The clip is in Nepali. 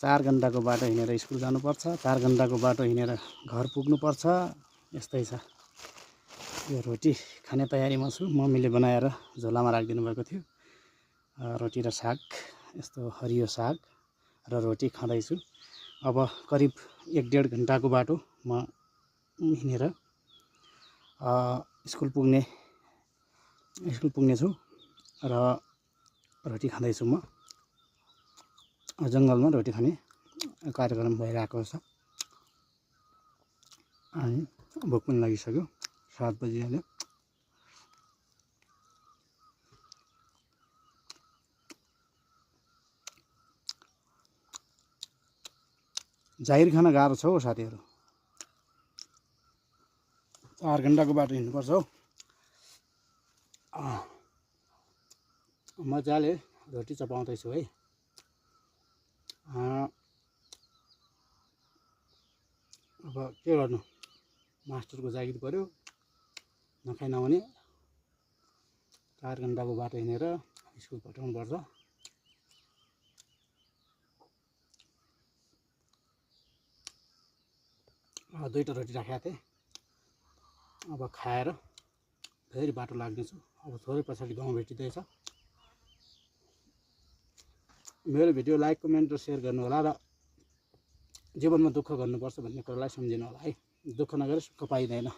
4 घन्टाको बाटो हिँडेर स्कुल जानुपर्छ, 4 घन्टाको बाटो हिँडेर घर पुग्नुपर्छ। यस्तै छ। यो रोटी खाने तयारीमा छु। मम्मीले बनाएर झोलामा राखिदिनु भएको थियो। रोटी र साग, यस्तो हरियो साग र रोटी खाँदैछु। अब करिब 1-1.5 घन्टाको बाटो म हिँडेर स्कुल पुग्ने छु र रोटी खाँदैछु। म जङ्गलमा रोटी खाने कार्यक्रम भइरहेको छ अनि भोक पनि लागिसक्यो। 7 बजिहाल्यो। जाहिर खान गाह्रो छ हौ साथीहरू। 4 घन्टाको बाटो हिँड्नुपर्छ हौ। मजाले रोटी चपाउँदैछु है। अब के गर्नु, मास्टरको जागिर पर्यो, नखाइ नहुने। 4 घन्टाको बाटो हिँडेर स्कुल पठाउनु पर्छ। दुईटा रोटी राखेको थिएँ, अब खाएर फेरि बाटो लाग्नेछु। अब थोरै पछाडि गाउँ भेटिँदैछ। मेरो भिडियो लाइक, कमेन्ट र सेयर गर्नु होला र जीवनमा दुःख गर्नुपर्छ भन्ने कुरालाई सम्झिनु होला है। दुःख नगरे सुख पाइँदैन।